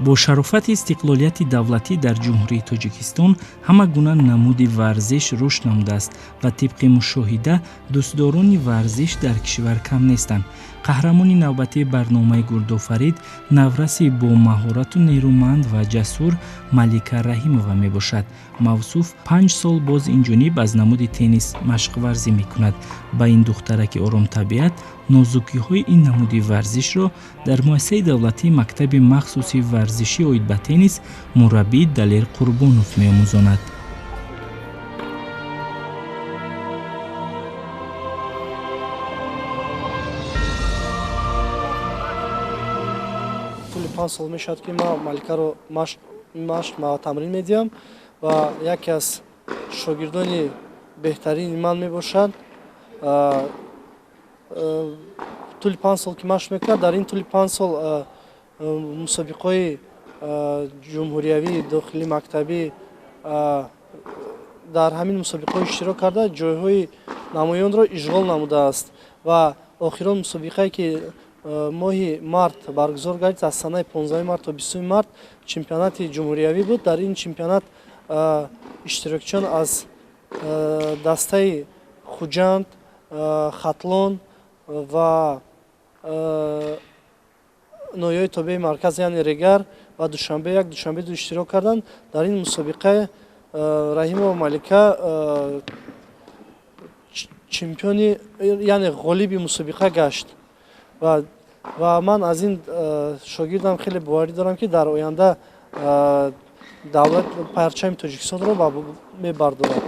Бо шарофати истиқлолияти давлатӣ дар Ҷумҳурии Тоҷикистон ҳама гуна намуди варзиш рушд намудааст ва тибқи мушоҳида дӯстдорони варзиш дар кишвар кам нестанд. Қаҳрамони навбатии барномаи Гурдофарид навраси бо маҳорату нерӯманд ва ҷасур Малика Раҳимова мебошад. Мавсуф 5 сол боз инҷониб аз намуди теннис машқварзӣ мекунад. Ба ин духтараки оромтабиат нозукиҳои ин намуди варзишро дар муассисаи давлатии мактаби махсуси варзишӣ оид ба теннис мураббӣ Далер Қурбонов меомӯзонад. Тӯли 5 сол мешавад, ки ман Маликаро машқ тамрин медиҳам ва яке аз шогирдони беҳтарини ман мебошад. Тӯли 5 сол ки машқ мекунад, дар ин тӯли 5 сол мусобиқаҳои ҷумҳуриявӣ, дохили мактабӣ, дар ҳамин мусобиқаҳо иштирок карда, ҷойҳои намоёнро ишғол намудааст. Ва охирон мусобиқае, ки моҳи март баргузор гардид, аз санаи 15 март то 20 март чемпионати ҷумҳуриявӣ буд. Дар ин чемпионат иштирокчиён аз дастаи Хуҷанд, Хатлон ва ноҳияҳои тобеи марказ, яъне Регар ва Душанбе як, Душанбе ду иштирок карданд. Дар ин мусобиқа Раҳимова Малика чемпиони, яъне ғолиби мусобиқа гашт. Ва ман аз ин шогирдам хеле боварӣ дорам, ки дар оянда давлат парчами Тоҷикистонро мебардорад.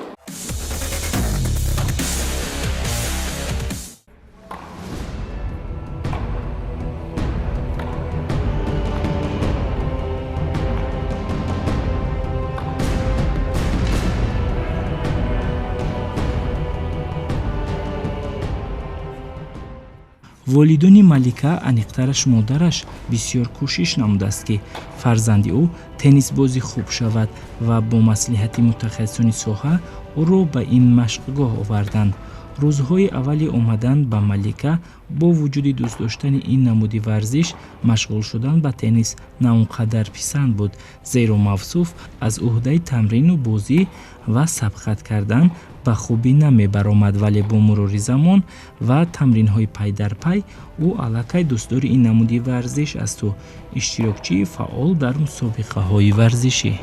Волидони Малика, аниқтараш модараш, бисёр кӯшиш намудааст, ки фарзанди ӯ теннисбози хуб шавад ва бо маслиҳати мутахассисони соҳа ӯро ба ин машқгоҳ оварданд. Рӯзҳои аввали омадан ба Малика бо вуҷуди дӯст доштани ин намуди варзиш, машғул шудан ба теннис на он қадар писанд буд, зеро мавсуф аз ӯҳдаи тамрину бозӣ ва сабқат кардан ба хубӣ намебаромад. Вале бо мурури замон ва тамринҳои пай дар пай ӯ аллакай дӯстдори ин намуди варзиш асту иштирокчии фаъол дар мусобиқаҳои варзишӣ.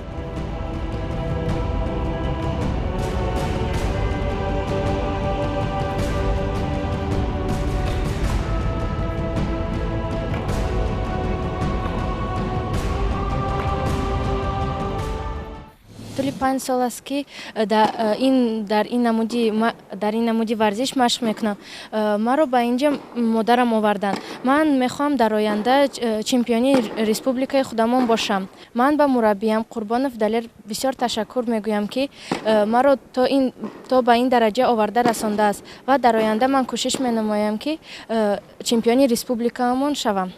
Тӯли 5 сол аст, ки дар ин намуди варзиш машқ мекунам. Маро ба инҷа модарам оварданд. Ман мехоҳам дар оянда чемпиони республикаи худамон бошам. Ман ба мураббиям Қурбонов Далер бисёр ташаккур мегӯям, ки маро то ба ин дараҷа оварда расондааст, ва дар оянда ман кӯшиш менамоям, ки чемпиони республикаамон шавам.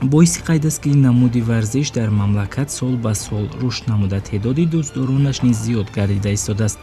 Боиси қайд аст, ки ин намуди варзиш дар мамлакат сол ба сол рушд намуда, теъдоди дӯстдоронаш низ зиёд гардида истодааст.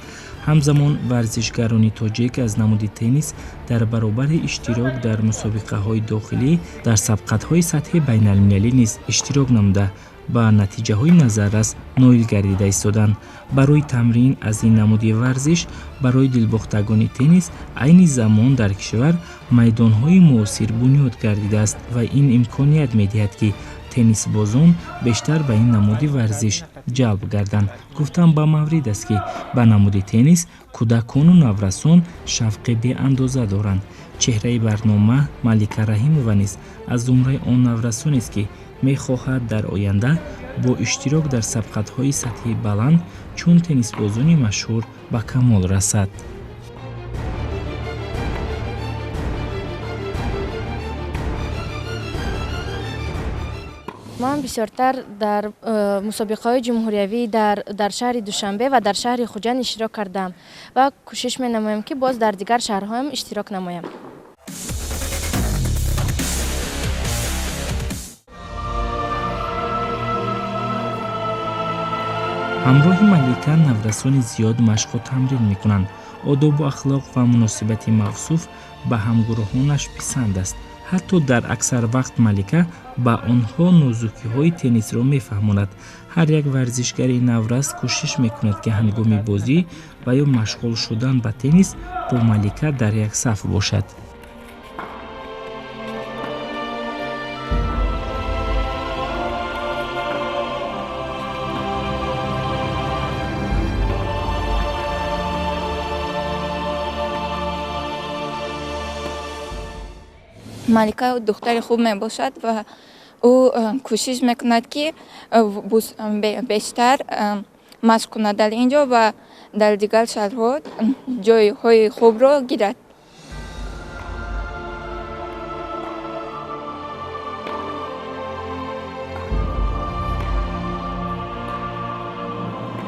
Ҳамзамон варзишгарони тоҷик аз намуди теннис дар баробари иштирок дар мусобиқаҳои дохилӣ дар сабқатҳои сатҳи байналмилалӣ низ иштирок намуда, ба натиҷаҳои назаррас ноил гардида истоданд. Барои тамрин аз ин намуди варзиш барои дилбохтагони теннис айни замон дар кишвар майдонҳои муосир бунёд гардидааст ва ин имконият медиҳад, ки теннисбозон бештар ба ин намуди варзиш ҷалб гарданд. Гуфтан ба маврид аст, ки ба намуди теннис кӯдакону наврасон шавқи беандоза доранд. Чеҳраи барнома Малика Раҳимова низ аз зумраи он наврасонест, ки мехоҳад дар оянда бо иштирок дар сабқатҳои сатҳи баланд чун теннисбозони машҳур ба камол расад. Ман бисёртар дар мусобиқаҳои ҷумҳуриявӣ дар шаҳри Душанбе ва дар шаҳри Хуҷанд иштирок кардам ва кӯшиш менамоям, ки боз дар дигар шаҳрҳоам иштирок намоям. Ҳамроҳи Малика наврасони зиёд машқу тамрин мекунанд. Одобу ахлоқ ва муносибати мавсуф ба ҳамгурӯҳонаш писанд аст. Ҳатто дар аксар вақт Малика ба онҳо нозукиҳои теннисро мефаҳмонад. Ҳар як варзишгари наврас кӯшиш мекунад, ки ҳангоми бозӣ ва ё машғул шудан ба теннис бо Малика дар як саф бошад. Малика духтари хуб мебошад ва ӯ кӯшиш мекунад, ки бештар машқ кунад дар ин ҷо ва дар дигар шаҳрҳо ҷойҳои хубро гирад.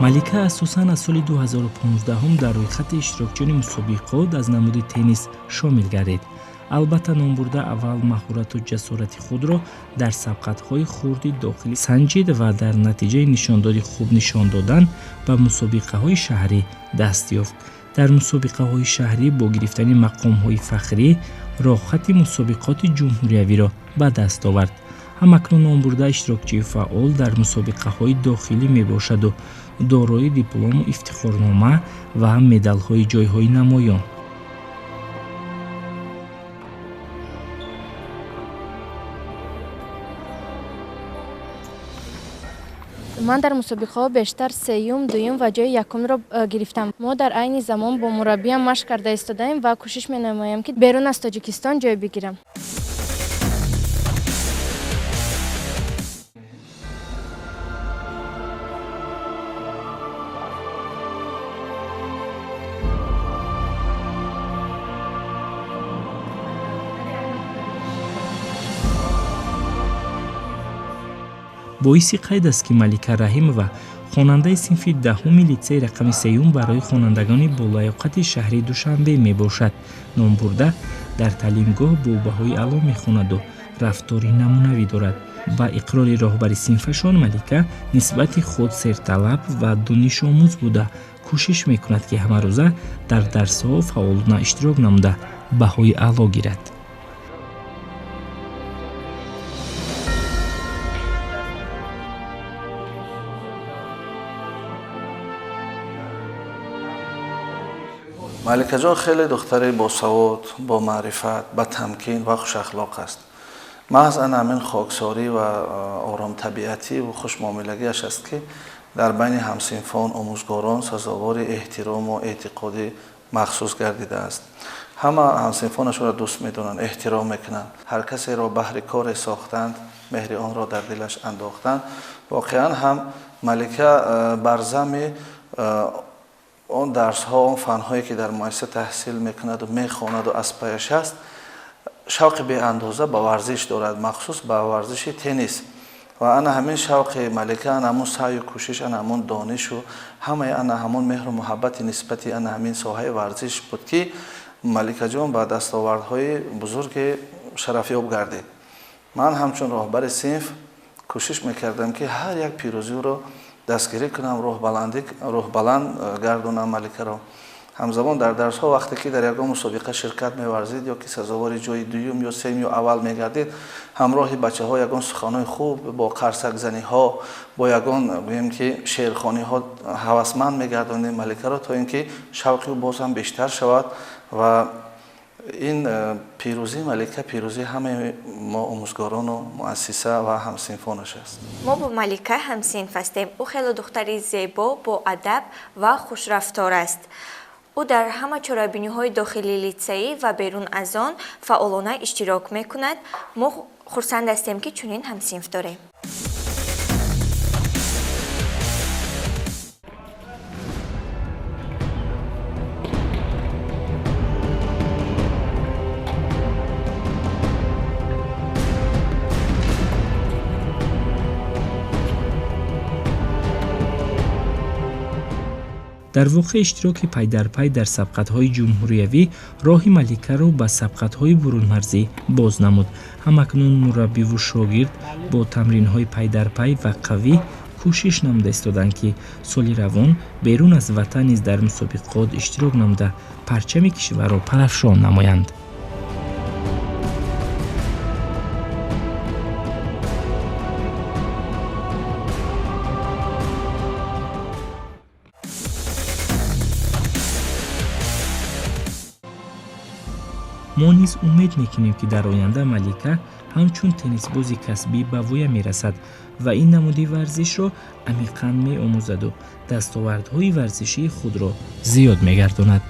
Малика асосан аз соли 2015 дар рӯйхати иштирокчиёни мусобиқот аз намуди теннис шомил гардид. Албатта, номбурда аввал маҳорату ҷасорати худро дар сабқатҳои хурди дохилӣ санҷид ва дар натиҷаи нишондоди хуб нишон додан ба мусобиқаҳои шаҳрӣ даст ёфт. Дар мусобиқаҳои шаҳрӣ бо гирифтани мақомҳои фахрӣ роҳхати мусобиқоти ҷумҳуриявиро ба даст овард. Ҳамакнун номбурда иштирокчии фаъол дар мусобиқаҳои дохилӣ мебошаду дорои диплому ифтихорнома ва медалҳои ҷойҳои намоён. Ман дар мусобиқаҳо бештар сеюм, дуюм ва ҷои якумро гирифтам. Мо дар айни замон бо мураббиям машқ карда истодаем ва кӯшиш менамоем, ки берун аз Тоҷикистон ҷой бигирам. Боиси қайд аст, ки Малика Раҳимова хонандаи синфи 10-уми литсеи рақами 3 барои хонандагони болаёқати шаҳри Душанбе мебошад. Номбурда дар таълимгоҳ бо баҳои аъло мехонаду рафтори намунавӣ дорад. Ба иқрори роҳбари синфашон Малика нисбати худ серталаб ва донишомӯз буда, кӯшиш мекунад, ки ҳамарӯза дар дарсҳо фаъолона иштирок намуда баҳои аъло гирад. Маликаҷон хеле духтари босавод, бомаърифат, батамкин ва хушахлоқ аст. Маҳз ана ҳамин хоксорӣ ва оромтабиатӣ ва хушмуомилагиаш аст, ки дар байни ҳамсинфон, омӯзгорон сазовори эҳтирому эътиқоди махсус гардидааст. Ҳама ҳамсинфонашонро дӯст медоранд, эҳтиром мекунанд. Ҳар касеро баҳри коре сохтанд, меҳри онро дар дилаш андохтанд. Воқеан ҳам Малика бар зами он дарсҳо, он фанҳое ки дар муассиса таҳсил мекунаду мехонаду аз паяш аст, шавқи беандоза ба варзиш дорад, махсус ба варзиши теннис. Ва ана ҳамин шавқи Малика, ана ҳамон саъю кӯшиш, ана ҳамон донишу ҳамаи ана ҳамон меҳру муҳаббати нисбати ана ҳамин соҳаи варзиш буд, ки Маликаҷон ба дастовардҳои бузурги шарафёб гардид. Ман ҳамчун роҳбари синф кӯшиш мекардам, ки ҳар як пирӯзиро дастгирӣ кунам, рӯҳбаланд гардонам Маликаро. Ҳамзамон дар дарсҳо вақте ки дар ягон мусобиқа ширкат меварзид ё ки сазовори ҷои дуюм ё сеюм ё аввал мегардид, ҳамроҳи бачаҳо ягон суханҳои хуб бо қарсакзаниҳо, бо ягон гӯем ки шеърхониҳо ҳавасманд мегардонем Маликаро, то ин ки шавқи ӯ боз ҳам бештар шавад. Ва ин пирӯзии Малика пирӯзии ҳамаи мо омӯзгорону муассиса ва ҳамсинфонаш аст. Мо бо Малика ҳамсинф ҳастем. Ӯ хеле духтари зебо, боадаб ва хушрафтор аст. Ӯ дар ҳама чорабиниҳои дохили литсеӣ ва берун аз он фаъолона иштирок мекунад. Мо хурсанд ҳастем, ки чунин ҳамсинф дорем. Дар воқеъ иштироки пайдарпай дар сабқатҳои ҷумҳуриявӣ роҳи Маликаро ба сабқатҳои бурунмарзӣ боз намуд. Ҳамакнун мураббиву шогирд бо тамринҳои пайдарпай ва қавӣ Кӯшиш намуда истоданд, ки соли равон берун аз ватан низ дар мусобиқот иштирок намуда, парчами кишварро парафшон намоянд. Мо низ умед мекунем, ки дар оянда Малика ҳамчун теннисбози касбӣ ба воя мерасад ва ин намуди варзишро амиқан меомӯзаду дастовардҳои варзишии худро зиёд мегардонад.